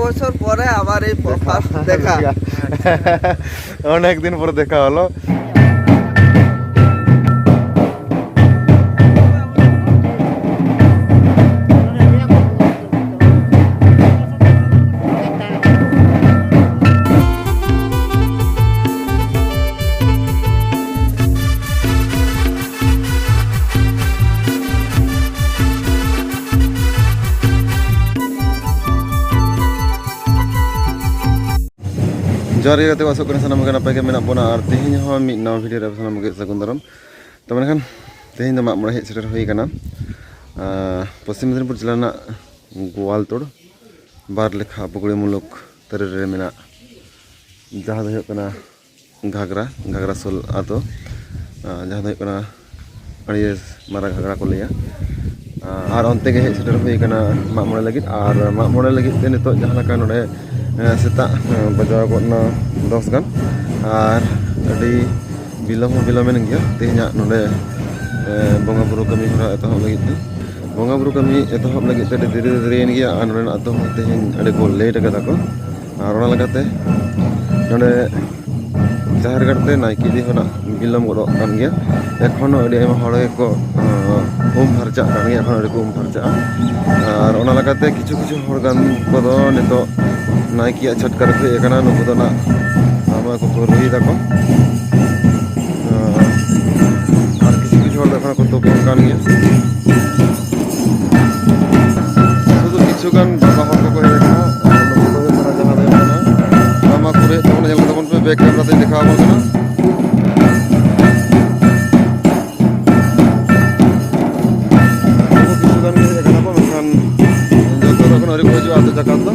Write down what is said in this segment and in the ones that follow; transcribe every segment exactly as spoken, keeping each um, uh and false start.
বছর পরে আবার এই ফার্স্ট দেখা। অনেক দিন পরে দেখা হলো। ᱡᱚᱦᱟᱨ ᱜᱮ ᱜᱟᱛᱮ ᱠᱚ, ᱟᱥᱚᱜ ᱠᱟᱱᱟ ᱥᱟᱱᱟᱢ ᱜᱮ ᱱᱟᱯᱟᱭ ᱜᱮ ᱢᱮᱱᱟᱜ ᱵᱚᱱᱟ᱾ ᱟᱨ ᱛᱮᱦᱮᱧ ᱦᱚᱸ ᱢᱤᱫ ᱱᱟᱣᱟ ᱵᱷᱤᱰᱤᱭᱳ ᱨᱮ ᱥᱟᱱᱟᱢ ᱜᱮ ᱥᱟᱹᱜᱩᱱ ᱫᱟᱨᱟᱢ᱾ ᱛᱚ ᱢᱮᱱᱠᱷᱟᱱ ᱛᱮᱦᱮᱧ ᱫᱚ ᱢᱟᱜ ᱢᱚᱬᱮ ᱦᱮᱡ ᱥᱮᱴᱮᱨ ᱦᱩᱭ ᱟᱠᱟᱱᱟ᱾ ᱟᱨ ᱯᱚᱥᱪᱤᱢ ᱢᱮᱫᱤᱱᱤᱯᱩᱨ ᱡᱮᱞᱟ ᱨᱮᱱᱟᱜ ᱜᱳᱣᱟᱞᱛᱳᱲ ᱵᱟᱨ ᱞᱮᱠᱷᱟ ᱯᱩᱠᱲᱤ ᱢᱩᱞᱩᱠ ᱛᱟᱹᱨᱤ ᱨᱮ ᱢᱮᱱᱟᱜ, ᱡᱟᱦᱟᱸ ᱫᱚ ᱦᱩᱭᱩᱜ ᱠᱟᱱᱟ ᱜᱷᱟᱜᱽᱨᱟ, ᱜᱷᱟᱜᱽᱨᱟ ᱥᱳᱞ ᱟᱛᱳ, ᱟᱨ ᱡᱟᱦᱟᱸ ᱫᱚ ᱦᱩᱭᱩᱜ ᱠᱟᱱᱟ ᱟᱹᱲᱤᱭᱟᱹ ᱢᱟᱨᱟ ᱜᱷᱟᱜᱽᱨᱟ ᱠᱚ ᱞᱟᱹᱭᱟ᱾ ᱟᱨ ᱚᱱᱛᱮ ᱜᱮ ᱦᱮᱡ ᱥᱮᱴᱮᱨ ᱦᱩᱭ ᱟᱠᱟᱱᱟ ᱢᱟᱜ ᱢᱚᱬᱮ ᱞᱟᱹᱜᱤᱫ᱾ ᱟᱨ ᱢᱟᱜ ᱢᱚᱬᱮ ᱞᱟᱹᱜᱤᱫ ᱛᱮ ᱱᱤᱛᱚᱜ ᱡᱟᱦᱟᱸ ᱞᱮᱠᱟ ᱱᱚᱰᱮ, ᱮ, ᱥᱮᱛᱟᱜ, ᱮ, ᱵᱟᱡᱟᱣ ᱜᱚᱫ ᱮᱱᱟ ᱫᱚᱥ ᱜᱟᱱ᱾ ᱟᱨ ᱟᱹᱰᱤ ᱵᱤᱞᱚᱢ ᱦᱚᱸ ᱵᱤᱞᱚᱢ ᱮᱱ ᱜᱮᱭᱟ ᱛᱮᱦᱮᱧᱟᱜ ᱱᱚᱰᱮ, ᱮ, ᱵᱚᱸᱜᱟ ᱵᱩᱨᱩ ᱠᱟᱹᱢᱤ ᱦᱚᱨᱟ ᱮᱛᱚᱦᱚᱵ ᱞᱟᱹᱜᱤᱫ ᱛᱮ᱾ ᱵᱚᱸᱜᱟ ᱵᱩᱨᱩ ᱠᱟᱹᱢᱤ ᱮᱛᱚᱦᱚᱵ ᱞᱟᱹᱜᱤᱫ ᱛᱮ ᱟᱹᱰᱤ ᱫᱮᱨᱤ ᱫᱚ ᱫᱮᱨᱤᱭᱮᱱ ᱜᱮᱭᱟ᱾ ᱟᱨ ᱱᱚᱰᱮᱱᱟᱜ ᱟᱹᱛᱩ ᱦᱚᱸ ᱛᱮᱦᱮᱧ ᱟᱹᱰᱤ ᱠᱚ ᱞᱮᱴ ᱟᱠᱟᱫᱟ ᱠᱚ᱾ ᱟᱨ ᱚᱱᱟ ᱞᱮᱠᱟᱛᱮ ᱱᱚᱰᱮ ᱡᱟᱦᱮᱨ ᱜᱟᱲ ᱛᱮ ᱱᱟᱭᱠᱮ ᱤᱫᱤ ᱦᱚᱸ ᱱᱟᱜ ᱵᱤᱞᱚᱢ ᱜᱚᱫᱚᱜ ᱠᱟᱱ ᱜᱮᱭᱟ᱾ ᱮᱠᱷᱚᱱᱳ ᱟᱹᱰᱤ ᱟᱭᱢᱟ ᱦᱚᱲ ᱜᱮᱠᱚ, ᱟᱸ, ᱩᱢ ᱯᱷᱟᱨᱪᱟᱜ ᱠᱟᱱ ᱜᱮᱭᱟ, ᱮᱠᱷᱚᱱ ᱟᱹᱰᱤ ᱠᱚ ᱩᱢ ᱯᱷᱟᱨᱪᱟᱜᱼᱟ᱾ ᱟᱨ ᱚᱱᱟ ᱞᱮᱠᱟᱛᱮ ᱠᱤᱪᱷᱩ ᱠᱤᱪᱷᱩ ᱦᱚᱲ ᱜᱟᱱ ᱠᱚᱫᱚ ᱱᱤᱛᱚᱜ ᱱᱟᱭᱠᱮᱭᱟᱜ ᱪᱷᱟᱴᱠᱟ ᱨᱮᱠᱚ ᱦᱮᱡ ᱟᱠᱟᱱᱟ, ᱱᱩᱠᱩ ᱫᱚ ᱱᱟᱜ ᱱᱚᱣᱟ ᱠᱚᱠᱚ ᱨᱩᱭ ᱫᱟᱠᱚ᱾ ᱟᱨ ᱠᱤᱪᱷᱩ ᱠᱤᱪᱷᱩ ᱦᱚᱲ ᱫᱚ ᱮᱠᱷᱚᱱ ᱠᱚ ᱛᱩᱯᱩᱱ ᱠᱟᱱ ᱜᱮᱭᱟ᱾ ᱥᱩᱫᱷᱩ ᱠᱤᱪᱷᱩ ᱜᱟᱱ ᱵᱟᱵᱟ ᱦᱚᱲ ᱠᱚᱠᱚ ᱦᱮᱡ ᱟᱠᱟᱱᱟ᱾ ᱟᱨ ᱱᱩᱠᱩ ᱫᱚ ᱦᱩᱭᱩᱜ ᱠᱟᱱᱟ, ᱡᱟᱦᱟᱸ ᱫᱚ ᱦᱩᱭᱩᱜ ᱠᱟᱱᱟ, ᱴᱟᱢᱟᱠ ᱠᱚ ᱨᱩᱭᱮᱫ ᱛᱟᱵᱚᱱᱟ, ᱧᱮᱞ ᱠᱟᱛᱟ ᱵᱚᱱ ᱯᱮ, ᱵᱮᱠ ᱠᱮᱢᱨᱟ ᱛᱮᱧ ᱫᱮᱠᱷᱟᱣ ᱟᱵᱚᱱ ᱠᱟᱱᱟ᱾ ᱱᱩᱠᱩ ᱠᱤᱪᱷᱩ ᱜᱟᱱ ᱜᱮ ᱦᱮᱡ ᱟᱠᱟᱱᱟ ᱠᱚ, ᱢᱮᱱᱠᱷᱟᱱ ᱡᱚᱛᱚ ᱫᱚ ᱮᱠᱷᱚᱱ ᱟᱹᱣᱨᱤ ᱠᱚ ᱦᱤᱡᱩᱜᱼᱟ ᱟᱹᱛᱩ ᱡᱟᱠᱟᱛ ᱫᱚ᱾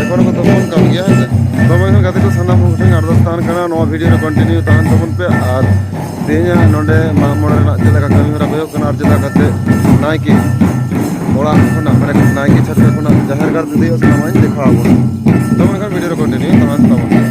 ᱮᱠᱷᱚᱱ ᱦᱚᱸᱠᱚ ᱛᱩᱯᱩᱱ ᱠᱟᱱ ᱜᱮᱭᱟ, ᱦᱮᱸ ᱥᱮ᱾ ᱛᱚᱵᱮ ᱮᱱᱠᱷᱟᱱ ᱜᱟᱛᱮ ᱠᱚ, ᱥᱟᱱᱟᱢ ᱦᱚᱲ ᱴᱷᱮᱱ ᱟᱨᱫᱟᱥ ᱛᱟᱦᱮᱱ ᱠᱟᱱᱟ, ᱱᱚᱣᱟ ᱵᱷᱤᱰᱤᱭᱳ ᱨᱮ ᱠᱚᱱᱴᱤᱱᱤᱭᱩ ᱛᱟᱦᱮᱱ ᱛᱟᱵᱚᱱ ᱯᱮ᱾ ᱟᱨ ᱛᱮᱦᱮᱧᱟᱜ ᱱᱚᱰᱮ ᱢᱟᱜ ᱢᱚᱬᱮ ᱨᱮᱱᱟᱜ ᱪᱮᱫ ᱞᱮᱠᱟ ᱠᱟᱹᱢᱤ ᱦᱚᱨᱟ ᱠᱚ ᱦᱩᱭᱩᱜ ᱠᱟᱱᱟ ᱟᱨ ᱪᱮᱫ ᱞᱮᱠᱟ ᱠᱟᱛᱮ ᱱᱟᱭᱠᱮ ᱚᱲᱟᱜ ᱠᱷᱚᱱᱟᱜ, ᱢᱟᱱᱮ ᱱᱟᱭᱠᱮ ᱪᱷᱟᱴᱠᱟ ᱠᱷᱚᱱᱟᱜ ᱡᱟᱦᱮᱨ ᱜᱟᱲ ᱤᱫᱤ ᱦᱩᱭᱩᱜᱼᱟ, ᱥᱟᱱᱟᱢᱟᱜ ᱤᱧ ᱫᱮᱠᱷᱟᱣ ᱟᱵᱚᱱᱟ᱾ ᱛᱚᱵᱮ ᱮᱱᱠᱷᱟᱱ ᱵᱷᱤᱰᱤᱭᱳ ᱨᱮ ᱠᱚᱱᱴᱤᱱᱤᱭᱩ ᱛᱟᱦᱮᱱ ᱛᱟᱵᱚᱱ ᱯᱮ᱾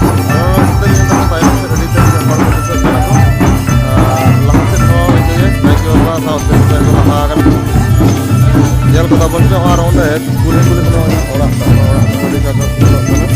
ᱟᱨ ᱱᱚᱛᱮ ᱧᱮᱞ ᱫᱟᱵᱚᱱ ᱛᱟᱭᱚᱢ ᱥᱮᱫ ᱟᱹᱰᱤ ᱛᱮᱫ ᱜᱮ ᱦᱚᱲ ᱠᱚ ᱫᱤᱥᱟᱹᱜ ᱠᱟᱱᱟ ᱠᱚ᱾ ᱟᱨ ᱞᱟᱦᱟ ᱥᱮᱫ ᱦᱚᱸ ᱤᱱᱠᱟᱹ ᱜᱮ ᱱᱟᱭᱠᱮ ᱵᱟᱵᱟ ᱥᱟᱶᱛᱮ ᱡᱚᱛᱚ ᱠᱚ ᱞᱟᱦᱟ ᱟᱠᱟᱱᱟ᱾ ᱧᱮᱞ ᱠᱚ ᱛᱟᱵᱚᱱ ᱯᱮ, ᱟᱨ ᱚᱸᱰᱮ ᱠᱩᱞᱦᱤ ᱠᱩᱞᱦᱤ ᱛᱮ ᱚᱲᱟᱜ ᱛᱟᱵᱚᱱ, ᱚᱲᱟᱜ ᱠᱚ ᱟᱹᱰᱤ ᱠᱟᱡᱟᱠ ᱧᱮᱞᱚᱜ ᱠᱟᱱᱟ᱾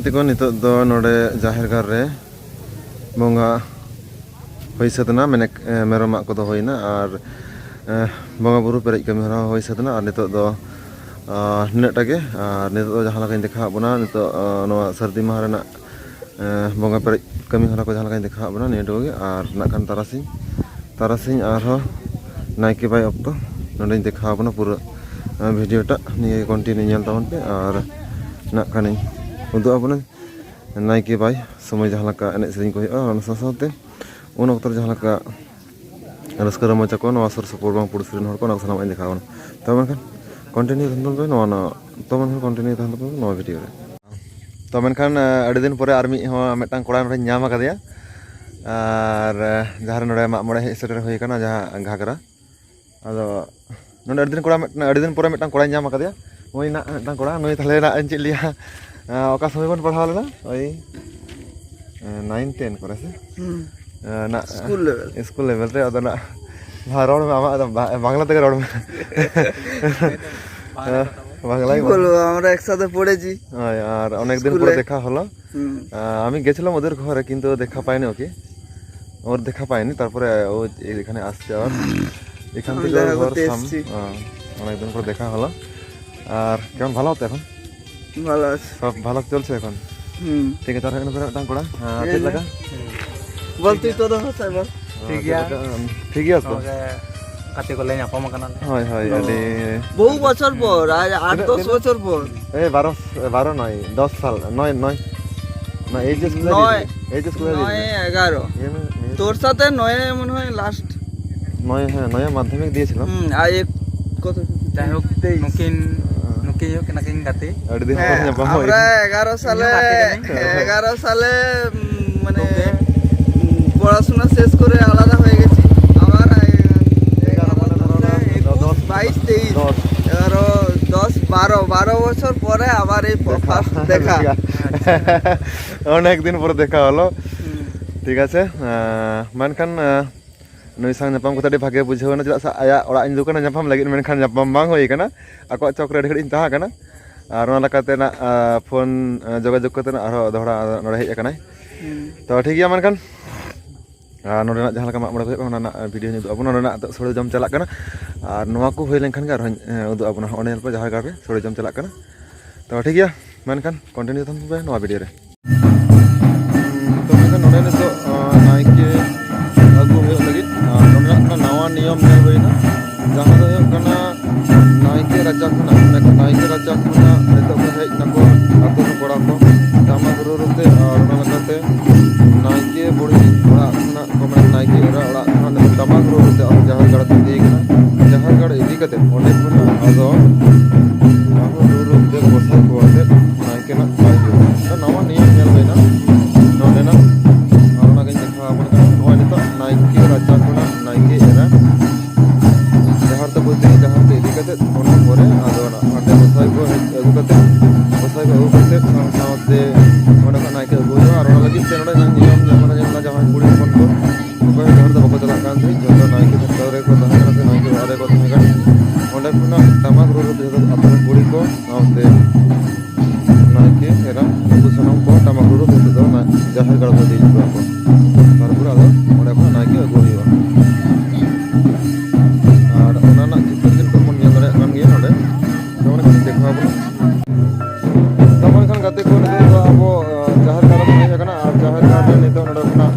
ᱛᱮᱠᱚ ᱱᱤᱛᱚᱜ ᱫᱚ ᱱᱚᱰᱮ ᱡᱟᱦᱮᱨ ᱜᱟᱲ ᱨᱮ ᱵᱚᱸᱜᱟ ᱦᱩᱭ ᱥᱟᱹᱛ ᱮᱱᱟ, ᱢᱮᱱᱮ, ᱮ, ᱢᱮᱨᱚᱢ ᱢᱟᱜ ᱠᱚᱫᱚ ᱦᱩᱭᱱᱟ ᱟᱨ, ᱮ, ᱵᱚᱸᱜᱟ ᱵᱩᱨᱩ ᱯᱮᱨᱮᱡ ᱠᱟᱹᱢᱤ ᱦᱚᱨᱟ ᱦᱚᱸ ᱦᱩᱭ ᱥᱟᱹᱛ ᱮᱱᱟ᱾ ᱟᱨ ᱱᱤᱛᱚᱜ ᱫᱚ, ᱟ, ᱱᱤᱱᱟᱹᱜ ᱴᱟ ᱜᱮ᱾ ᱟᱨ ᱱᱤᱛᱚᱜ ᱫᱚ ᱡᱟᱦᱟᱸ ᱞᱮᱠᱟᱧ ᱫᱮᱠᱷᱟᱣᱟᱫ ᱵᱚᱱᱟ, ᱱᱤᱛᱚᱜ, ᱟ, ᱱᱚᱣᱟ ᱥᱟᱹᱨᱫᱤ ᱢᱟᱦᱟ ᱨᱮᱱᱟᱜ, ᱮ, ᱵᱚᱸᱜᱟ ᱯᱮᱨᱮᱡ ᱠᱟᱹᱢᱤ ᱦᱚᱨᱟ ᱠᱚ ᱡᱟᱦᱟᱸ ᱞᱮᱠᱟᱧ ᱫᱮᱠᱷᱟᱣᱟᱫ ᱵᱚᱱᱟ, ᱱᱤᱭᱟᱹ ᱴᱩᱠᱩ ᱜᱮ᱾ ᱟᱨ ᱱᱟᱜ ᱠᱷᱟᱱ ᱛᱟᱨᱟᱥᱤᱧ, ᱛᱟᱨᱟᱥᱤᱧ ᱟᱨᱦᱚᱸ ᱱᱟᱭᱠᱮ ᱵᱟᱭ ᱚᱠᱛᱚ ᱱᱚᱸᱰᱮᱧ ᱫᱮᱠᱷᱟᱣ ᱟᱵᱚᱱᱟ ᱯᱩᱨᱟᱹ, ᱮ, ᱵᱷᱤᱰᱤᱭᱳ ᱴᱟᱜ᱾ ᱱᱤᱭᱟᱹ ᱜᱮ ᱠᱚᱱᱴᱤᱱᱤᱭᱩ ᱧᱮᱞ ᱛᱟᱵᱚᱱ ᱯᱮ ᱟᱨ ᱱᱟᱜ ᱠᱷᱟᱱᱤᱧ ᱩᱫᱩᱜ ᱟᱵᱚᱱᱟ ᱱᱟᱭᱠᱮ ᱵᱟᱭ ᱥᱚᱢᱚᱭ ᱡᱟᱦᱟᱸ ᱞᱮᱠᱟ ᱮᱱᱮᱡ ᱥᱮᱨᱮᱧ ᱠᱚ ᱦᱩᱭᱩᱜᱼᱟ, ᱚᱱᱟ ᱥᱟᱶ ᱥᱟᱶᱛᱮ ᱩᱱ ᱚᱠᱛᱚ ᱨᱮ ᱡᱟᱦᱟᱸ ᱞᱮᱠᱟ ᱨᱟᱹᱥᱠᱟᱹ ᱨᱚᱢᱚᱡᱽ ᱟᱠᱚ ᱱᱚᱣᱟ ᱥᱩᱨ ᱥᱩᱯᱩᱨ ᱵᱟᱝ ᱯᱩᱲᱥᱤ ᱨᱮᱱ ᱦᱚᱲ ᱠᱚ, ᱚᱱᱟ ᱠᱚ ᱥᱟᱱᱟᱢᱟᱜ ᱤᱧ ᱫᱮᱠᱷᱟᱣ ᱟᱵᱚᱱᱟ᱾ ᱛᱚ ᱢᱮᱱᱠᱷᱟᱱ ᱠᱚᱱᱴᱤᱱᱤᱭᱩ ᱛᱟᱦᱮᱱ ᱛᱟᱵᱚᱱ ᱯᱮ ᱱᱚᱣᱟ, ᱱᱚᱣᱟ, ᱛᱚ ᱢᱮᱱᱠᱷᱟᱱ ᱠᱚᱱᱴᱤᱱᱤᱭᱩ ᱛᱟᱦᱮᱱ ᱛᱟᱵᱚᱱ ᱯᱮ ᱱᱚᱣᱟ ᱵᱷᱤᱰᱤᱭᱳ ᱨᱮ᱾ ᱛᱚ ᱢᱮᱱᱠᱷᱟᱱ, ᱮ, ᱟᱹᱰᱤ ᱫᱤᱱ ᱯᱚᱨᱮ ᱟᱨ ᱢᱤᱫ ᱦᱚᱸ ᱢᱤᱫᱴᱟᱝ ᱠᱚᱲᱟ ᱱᱚᱰᱮᱧ ᱧᱟᱢ ᱟᱠᱟᱫᱮᱭᱟ᱾ ᱟᱨ, ᱮ, ᱡᱟᱦᱟᱸ ᱨᱮ ᱱᱚᱰᱮ ᱢᱟᱜ ᱢᱚᱬᱮ ᱦᱮᱡ ᱥᱮᱴᱮᱨ ᱦᱩᱭ ᱟᱠᱟᱱᱟ, ᱡᱟᱦᱟᱸ ᱜᱷᱟᱜᱽᱨᱟ᱾ ᱟᱫᱚ ᱱᱚᱰᱮ ᱟᱹᱰᱤ ᱫᱤᱱ ᱠᱚᱲᱟ ᱢᱤᱫ-, ᱟᱹᱰᱤ ᱫᱤᱱ ᱯᱚᱨᱮ ᱢᱤᱫᱴᱟᱝ ᱠᱚᱲᱟᱧ ᱧᱟᱢ ᱟᱠᱟᱫᱮᱭᱟ᱾ ᱱᱩᱭ ᱱᱟᱜ ᱢᱤᱫᱴᱟᱝ ᱠᱚᱲᱟ, ᱱᱩᱭ ᱛᱟᱦᱞᱮ ᱱᱟᱜ ᱤᱧ ᱪᱮᱫ ᱞᱟᱹᱭᱟ, ᱮ, ᱚᱠᱟ ᱥᱚᱢᱚᱭ ᱵᱚᱱ ᱯᱟᱲᱦᱟᱣ ᱞᱮᱱᱟ? ᱳᱭ, ᱮ, ᱱᱟᱭᱤᱱ ᱴᱮᱱ ᱠᱚᱨᱮ ᱥᱮ? ᱦᱩᱸ᱾ ᱮ, ᱱᱟᱜ ᱥᱠᱩᱞ ᱞᱮᱵᱮᱞ᱾ ᱥᱠᱩᱞ ᱞᱮᱵᱮᱞ ᱨᱮ᱾ ᱟᱫᱚ ᱱᱟᱜ, ᱢᱟ ᱨᱚᱲ ᱢᱮ, ᱟᱢᱟᱜ ᱫᱚ ᱵᱟ-, ᱵᱟᱝᱞᱟ ᱛᱮᱜᱮ ᱨᱚᱲ ᱢᱮ᱾ ᱵᱟᱝᱞᱟ ᱜᱮ ᱵᱚᱞ᱾ বলবো, আমরা একসাথে পড়েছি। ᱦᱳᱭ, ᱟᱨ ᱚᱱᱮᱠ ᱫᱤᱱ ᱯᱚᱨᱮ ᱥᱠᱩᱞ ᱨᱮ᱾ দেখা হলো। হুম। আহ, আমি গেছিলাম ওদের ঘরে, কিন্তু দেখা পাইনি ওকে। ওর দেখা পাইনি, তারপরে ও এখানে আসছে আবার। এখান আমি থেকে ওর দেখা ঘর করতে সাম-, এসেছি। আহ, অনেকদিন পর দেখা হলো। আর কেমন, ভালো আছো এখন? ভালো আছি। সব ভালো চলছে এখন? হুম। ঠিক আছে, আর এখানে ফের একটা করা। আহ, ঠিক আছে। ঠিক আছে। বল তুই তোর ভাষায় বল। ᱴᱷᱤᱠ ᱜᱮᱭᱟ᱾ ᱴᱷᱤᱠ ᱜᱮᱭᱟ ᱛᱚ? ᱱᱚᱰᱮ ᱜᱟᱛᱮ ᱠᱚᱞᱮ ᱧᱟᱯᱟᱢ ᱟᱠᱟᱱᱟ᱾ ᱦᱳᱭ, ᱦᱳᱭ, ᱦᱩᱸ᱾ ᱟᱹᱰᱤ ᱵᱚᱦᱩ ᱵᱚᱪᱷᱚᱨ ᱯᱚᱨ, ᱟᱡ ᱟᱴ ᱛᱤᱱᱟᱹᱜ, ᱫᱚᱥ ᱛᱤᱱᱟᱹᱜ? ᱵᱚᱪᱷᱚᱨ ᱯᱚᱨ। ᱮ, ᱵᱟᱨᱚ, ᱵᱟᱨᱚ ᱱᱚᱭ, ᱫᱚᱥ ᱥᱟᱞ, ᱱᱚᱭ, ᱱᱚᱭ᱾ ᱱᱚᱭ, ᱮᱭᱤᱪ ᱮᱥ ᱠᱚᱞᱮᱡᱽ ᱱᱚᱭ, ᱨᱮ, ᱮᱭᱤᱪ ᱮᱥ ᱠᱚᱞᱮᱡᱽ ᱨᱮ᱾ ᱱᱚᱭ, ᱮᱜᱟᱨᱚ। ᱤᱭᱟᱹ ᱢᱮ, ᱱᱤᱭᱟᱹ᱾ ᱛᱳᱨ ᱥᱟᱛᱮ ᱱᱚᱭᱮ ᱢᱚᱱᱮ ᱦᱚᱭ ᱞᱟᱥᱴ। ᱱᱚᱭ, ᱦᱮᱸ, ᱱᱚᱭᱮ ᱢᱟᱫᱽᱫᱷᱚᱢᱤᱠ ᱫᱤᱭᱮ ᱥᱤᱞᱟᱢ। ᱦᱩᱸ, ᱟᱨ ᱮᱠ ᱠᱚᱛᱚ? ᱡᱟᱭᱦᱳᱠ, ᱛᱮᱭᱤᱥ। ᱱᱩᱠᱤᱱ, ᱦᱮᱸ᱾ ᱱᱩᱠᱤᱱ ᱦᱩᱭᱩᱜ ᱠᱟᱱᱟ ᱠᱤᱱ ᱜᱟᱛᱮ᱾ ᱟᱹᱰᱤ ᱫᱤᱱ ᱯᱚᱨ ᱦᱮᱸ, ᱧᱟᱯᱟᱢ ᱦᱩᱭ ᱟᱢᱨᱟ ᱮᱱᱟ᱾ ᱮᱜᱟᱨᱚ ᱥᱟᱞᱮ, ᱤᱧ ᱦᱚᱸ ᱜᱟᱛᱮ ᱠᱟᱹᱱᱟᱹᱧ᱾ ᱮᱜᱟᱨᱚ ᱥᱟᱞᱮ, উম, মানে, ᱛᱚᱵᱮ? উম, পড়াশোনা শেষ করে আলাদা হয়ে গেছি। আবার, এ, এগারো, বারো, তেরো, তেরো, একুশ, বাইশ, তেইশ। দশ। এগারো, দশ, বারো, বারো বছর পরে আবার এই প-, দেখা। ফার্স্ট দেখা। দেখা। ᱚᱱᱮᱠ ᱫᱤᱱ ᱯᱚᱨᱮ ᱫᱮᱠᱷᱟ ᱦᱚᱞᱚ᱾ ᱦᱩᱸ᱾ ᱴᱷᱤᱠ ᱟᱪᱷᱮ, ᱮᱸ, ᱢᱮᱱᱠᱷᱟᱱ, ᱮᱸ, ᱱᱩᱭ ᱥᱟᱶ ᱧᱟᱯᱟᱢ ᱠᱟᱛᱮ ᱟᱹᱰᱤ ᱵᱷᱟᱜᱮ ᱵᱩᱡᱷᱟᱹᱣ ᱮᱱᱟ, ᱪᱮᱫᱟᱜ ᱥᱮ ᱟᱭᱟᱜ ᱚᱲᱟᱜ ᱤᱧ ᱫᱩ ᱠᱟᱱᱟ ᱧᱟᱯᱟᱢ ᱞᱟᱹᱜᱤᱫ, ᱢᱮᱱᱠᱷᱟᱱ ᱧᱟᱯᱟᱢ ᱵᱟᱝ ᱦᱩᱭ ᱠᱟᱱᱟ᱾ ᱟᱠᱚᱣᱟᱜ ᱪᱚᱠ ᱨᱮ ᱟᱹᱰᱤ ᱜᱷᱟᱹᱲᱤᱡ ᱤᱧ ᱛᱟᱦᱮᱸ ᱠᱟᱱᱟ᱾ ᱟᱨ ᱚᱱᱟ ᱞᱮᱠᱟᱛᱮ ᱱᱟᱜ, ᱟ, ᱯᱷᱳᱱ, ᱟ, ᱡᱳᱜᱟᱡᱳᱜᱽ ᱠᱟᱛᱮ ᱱᱟᱜ ᱟᱨᱦᱚᱸ ᱫᱚᱦᱲᱟ ᱱᱚᱰᱮ ᱦᱮᱡ ᱟᱠᱟᱱᱟᱭ᱾ ᱦᱩᱸ᱾ ᱛᱚ ᱴᱷᱤᱠ ᱜᱮᱭᱟ, ᱢᱮᱱᱠᱷᱟᱱ, ᱟ, ᱱᱚᱰᱮᱱᱟᱜ ᱡᱟᱦᱟᱸ ᱞᱮᱠᱟ ᱢᱟᱜ ᱢᱚᱬᱮ ᱠᱚ ᱦᱩᱭᱩᱜ ᱠᱟᱱᱟ, ᱚᱱᱟ ᱨᱮᱱᱟᱜ video ᱦᱚᱸᱧ ᱩᱫᱩᱜ ᱟᱵᱚᱱᱟ᱾ ᱱᱚᱰᱮᱱᱟᱜ ᱱᱤᱛᱚᱜ ᱥᱳᱲᱮ ᱡᱚᱢ ᱪᱟᱞᱟᱜ ᱠᱟᱱᱟ, ᱟᱨ ᱱᱚᱣᱟ ᱠᱚ ᱦᱩᱭ ᱞᱮᱱᱠᱷᱟᱱ ᱜᱮ ᱟᱨᱦᱚᱸᱧ, ᱮ, ᱩᱫᱩᱜ ᱟᱵᱚᱱᱟ᱾ ᱦᱚᱸᱜᱼᱚ ᱱᱤᱭᱟᱹ ᱧᱮᱞ ᱯᱮ, ᱡᱟᱦᱮᱨ ᱜᱟᱲ ᱨᱮ ᱥᱳᱲᱮ ᱡᱚᱢ ᱪᱟᱞᱟᱜ ᱠᱟᱱᱟ᱾ ᱛᱚ ᱴᱷᱤᱠ ᱜᱮᱭᱟ, ᱢᱮᱱᱠᱷᱟᱱ continue ᱛᱟᱦᱮᱱ ᱯᱮ ᱱᱚᱣᱟ video ᱨᱮ᱾ ᱛᱚ ᱢᱮᱱᱠᱷᱟᱱ ᱱᱚᱰᱮ ᱱᱤᱛᱚᱜ, ᱟᱸ, ᱱᱟᱭᱠᱮ ᱟᱹᱜᱩ ᱦᱩᱭᱩᱜ ᱞᱟᱹᱜᱤᱫ, ᱟᱨ ᱱᱚᱰᱮᱱᱟᱜ ᱢᱤᱫᱴᱟᱝ ᱱᱟᱣᱟ ᱱᱤᱭᱚᱢ ᱧᱮᱞ ᱦᱩᱭᱱᱟ, ᱡᱟᱦᱟᱸ ᱫᱚ ᱦᱩᱭᱩᱜ ᱠᱟᱱᱟ ᱱᱟᱭᱠᱮ ᱨᱟᱪᱟ ᱠᱷᱚᱱᱟᱜ, ᱢᱟᱱᱮ ᱱᱟᱭᱠᱮ ᱨᱟᱪᱟ ᱠᱷᱚᱱᱟᱜ ᱱᱤᱛᱚᱜ ᱠᱚ ᱦᱮᱡ ᱱᱟᱠᱚ ᱟᱹᱛᱩ ᱨᱮᱱ ᱠᱚᱲᱟ ᱠᱚ, ᱴᱟᱢᱟᱠ ᱨᱩ ᱨᱩᱛᱮ, ᱟᱨ ᱚᱱᱟ ᱞᱮᱠᱟᱛᱮ ᱱᱟᱭᱠᱮ ᱵᱩᱲᱦᱤ ᱚᱲᱟᱜ ᱠᱷᱚᱱᱟᱜ ᱠᱚ, ᱢᱟᱱᱮ ᱱᱟᱭᱠᱮ ᱮᱨᱟ ᱚᱲᱟᱜ ᱠᱷᱚᱱᱟᱜ ᱱᱤᱛᱚᱜ ᱴᱟᱢᱟᱠ ᱨᱩ ᱨᱩᱛᱮ ᱟᱨ ᱡᱟᱦᱮᱨ ᱜᱟᱲ ᱠᱚ ᱤᱫᱤᱭᱮ ᱠᱟᱱᱟ᱾ ᱡᱟᱦᱮᱨ ᱜᱟᱲ ᱤᱫᱤ ᱠᱟᱛᱮ ᱚᱸᱰᱮ ᱠᱷᱚᱱᱟᱜ ᱟᱫᱚ ᱟᱨᱦᱚᱸ ᱨᱩ ᱨᱩ ᱛᱮ ᱜᱚᱸᱥᱟᱭ ᱠᱚ ᱟᱛᱮ ᱱᱟᱭᱠᱮ ᱱᱟᱜ ᱵᱟᱭ ᱦᱩᱭᱩᱜᱼᱟ᱾ ᱛᱚ ᱱᱟᱣᱟ ᱱᱤᱭᱚᱢ ᱧᱮᱞ ᱦᱩᱭᱱᱟ ᱱᱚᱰᱮᱱᱟᱜ, ᱟᱨ ᱚᱱᱟᱜᱤᱧ ᱫᱮᱠᱷᱟᱣ ᱟᱵᱚᱱ ᱠᱟᱱᱟ᱾ ᱱᱚᱜᱼᱚᱭ ᱱᱤᱛᱚᱜ ᱱᱟᱭᱠᱮ ᱨᱟᱪᱟ ᱠᱷᱚᱱᱟᱜ ᱱᱟᱭᱠᱮ ᱮᱨᱟ ᱡᱟᱦᱮᱨ ᱛᱮᱠᱚ ᱤᱫᱤᱭᱟ, ᱡᱟᱦᱮᱨ ᱛᱮ ᱤᱫᱤ ᱠᱟᱛᱮ ᱚᱱᱟ ᱯᱚᱨᱮ ᱟᱫᱚ ᱚᱱᱟ ᱚᱸᱰᱮ ᱜᱚᱸᱥᱟᱭ ᱠᱚ ᱦᱮᱡ ᱟᱹᱜᱩ ᱠᱟᱛᱮ, ᱜᱚᱸᱥᱟᱭ ᱠᱚ ᱟᱹᱜᱩ ᱠᱟᱛᱮ ᱥᱟᱶ ᱥᱟᱶᱛᱮ ᱚᱸᱰᱮ ᱠᱷᱚᱱ ᱱᱟᱭᱠᱮ ᱟᱹᱜᱩ ᱦᱩᱭᱩᱜᱼᱟ᱾ ᱟᱨ ᱚᱱᱟ ᱞᱟᱹᱜᱤᱫ ᱛᱮ ᱱᱚᱰᱮ ᱧᱮᱞ ᱧᱟᱢᱚᱜ ᱠᱟᱱᱟ, ᱡᱟᱦᱟᱸᱭ ᱠᱩᱲᱤ ᱦᱚᱯᱚᱱ ᱠᱚ ᱚᱠᱚᱭ ᱦᱚᱸ ᱡᱟᱦᱮᱨ ᱫᱚ ᱵᱟᱠᱚ ᱪᱟᱞᱟᱜ ᱠᱟᱱ ᱛᱟᱦᱮᱸᱫ, ᱡᱚᱛᱚ ᱱᱟᱭᱠᱮ ᱪᱷᱟᱴᱠᱟ ᱨᱮᱠᱚ ᱛᱟᱦᱮᱸ ᱠᱟᱱᱟ ᱥᱮ ᱱᱟᱭᱠᱮ ᱚᱲᱟᱜ ᱨᱮᱠᱚ ᱛᱟᱦᱮᱸ ᱠᱟᱱᱟ᱾ ᱚᱸᱰᱮ ᱠᱷᱚᱱᱟᱜ ᱴᱟᱢᱟᱠ ᱨᱩ ᱨᱩ ᱛᱮ ᱡᱚᱛᱚ ᱟᱛᱳ ᱨᱮᱱ ᱠᱩᱲᱤ ᱠᱚ ᱥᱟᱶᱛᱮ ᱱᱟᱭᱠᱮ ᱮᱨᱟ ᱱᱩᱠᱩ ᱥᱟᱱᱟᱢ ᱠᱚ ᱴᱟᱢᱟᱠ ᱨᱩ ᱨᱩ ᱛᱮ ᱱᱤᱛᱚᱜ ᱫᱚ ᱱᱟ-, ᱡᱟᱦᱮᱨ ᱜᱟᱲ ᱠᱚ ᱤᱫᱤ ᱦᱚᱴᱚ ᱠᱟᱜ ᱠᱚᱣᱟ᱾ ᱛᱟᱨᱯᱚᱨᱮ ᱟᱫᱚ ᱚᱸᱰᱮ ᱠᱷᱚᱱᱟᱜ ᱱᱟᱭᱠᱮ ᱟᱹᱜᱩ ᱦᱩᱭᱩᱜᱼᱟ᱾ ᱟᱨ ᱚᱱᱟ ᱨᱮᱱᱟᱜ ᱪᱤᱛᱟᱹᱨ ᱠᱤᱱᱛᱩ ᱵᱚᱱ ᱧᱮᱞ ᱫᱟᱲᱮᱭᱟᱜ ᱠᱟᱱ ᱜᱮᱭᱟ ᱱᱚᱰᱮ᱾ ᱡᱮᱢᱚᱱ ᱠᱟᱹᱴᱤᱡ ᱫᱮᱠᱷᱟᱣ ᱟᱵᱚᱱᱟ᱾ ᱛᱚ ᱢᱮᱱᱠᱷᱟᱱ ᱜᱟᱛᱮ ᱠᱚ, ᱱᱤᱛᱚᱜ ᱫᱚ ᱟᱵᱚ, ᱟᱸ, ᱡᱟᱦᱮᱨ ᱜᱟᱲ ᱨᱮᱵᱚᱱ ᱦᱮᱡ ᱟᱠᱟᱱᱟ᱾ ᱟᱨ ᱡᱟᱦᱮᱨ ᱜᱟᱲ ᱨᱮ ᱱᱤᱛᱚᱜ ᱱᱚᱰᱮ ᱠᱷᱚᱱᱟᱜ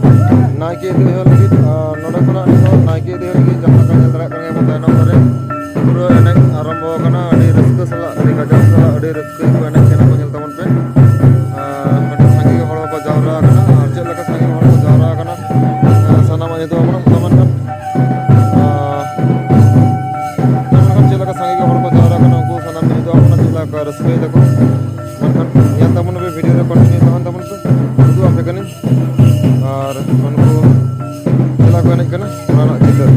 ᱱᱟᱭᱠᱮ ᱤᱫᱤ ᱦᱩᱭᱩᱜ ᱞᱟᱹᱜᱤᱫ, ᱟᱨ ᱱᱚᱰᱮ ᱠᱷᱚᱱᱟᱜ ᱱᱤᱛᱚᱜ ᱱᱟᱭᱠᱮ ᱤᱫᱤ ᱦᱩᱭᱩᱜ ᱞᱟᱹᱜᱤᱫ ᱡᱟᱦᱟᱸ ᱞᱮᱠᱟ ᱧᱮᱞ ᱫᱟᱲᱮᱭᱟᱜ ᱠᱟᱱ ᱜᱮᱭᱟ ᱵᱚᱱ ᱛᱟᱭᱱᱚᱢ ᱨᱮ ᱯᱩᱨᱟᱹ ᱮᱱᱮᱡ ᱟᱨᱟᱢᱵᱷᱚ ᱟᱠᱟᱱᱟ᱾ ᱟᱹᱰᱤ ᱨᱟᱹᱥᱠᱟᱹ ᱥᱟᱞᱟᱜ, ᱟᱹᱰᱤ ᱠᱟᱡᱟᱠ ᱥᱟᱞᱟᱜ, ᱟᱹᱰᱤ ᱨᱟᱹᱥᱠᱟᱹ ᱜᱮᱠᱚ ᱮᱱᱮᱡ ᱠᱟᱱᱟ ᱠᱚ, ᱧᱮᱞ ᱛᱟᱵᱚᱱ ᱯᱮ᱾ ᱟᱨ ᱠᱟᱹᱴᱤᱡ ᱥᱟᱸᱜᱮ ᱜᱮ ᱦᱚᱲ ᱠᱚ ᱡᱟᱣᱨᱟ ᱟᱠᱟᱱᱟ᱾ ᱟᱨ ᱪᱮᱫ ᱞᱮᱠᱟ ᱥᱟᱸᱜᱮ ᱦᱚᱲ ᱠᱚ ᱡᱟᱣᱨᱟ ᱟᱠᱟᱱᱟ, ᱟᱨ ᱥᱟᱱᱟᱢᱟᱜ ᱧᱮᱞ ᱛᱟᱵᱚᱱ ᱯᱮ᱾ ᱢᱮᱱᱠᱷᱟᱱ, ᱟᱨ ᱢᱮᱱᱠᱷᱟᱱ ᱪᱮᱫ ᱞᱮᱠᱟ ᱥᱟᱸᱜᱮ ᱜᱮ ᱦᱚᱲ ᱠᱚ ᱡᱟᱣᱨᱟ ᱟᱠᱟᱱᱟ, ᱩᱱᱠᱩ ᱥᱟᱱᱟᱢ ᱧᱮᱞ ᱛᱟᱵᱚᱱ ᱯᱮ ᱪᱮᱫ ᱞᱮᱠᱟ ᱨᱟᱹᱥᱠᱟᱹᱭ ᱫᱟᱠᱚ᱾ ᱢᱮᱱᱠᱷᱟᱱ ᱧᱮᱞ ᱛᱟᱵᱚᱱ ᱯᱮ, video ᱨᱮ continue ᱛᱟᱦᱮᱱ ᱛᱟᱵᱚᱱ ᱯᱮ, ᱩᱫᱩᱜ ᱟᱯᱮ ᱠᱟᱹᱱᱟᱹᱧ᱾ ᱟᱨ ᱩᱱᱠᱩ ᱪᱮᱫ ᱞᱮᱠᱟ ᱠᱚ ᱮᱱᱮᱡ ᱠᱟᱱᱟ, ᱚᱱᱟ ᱨᱮᱱᱟᱜ ᱪᱤᱛᱟᱹᱨ᱾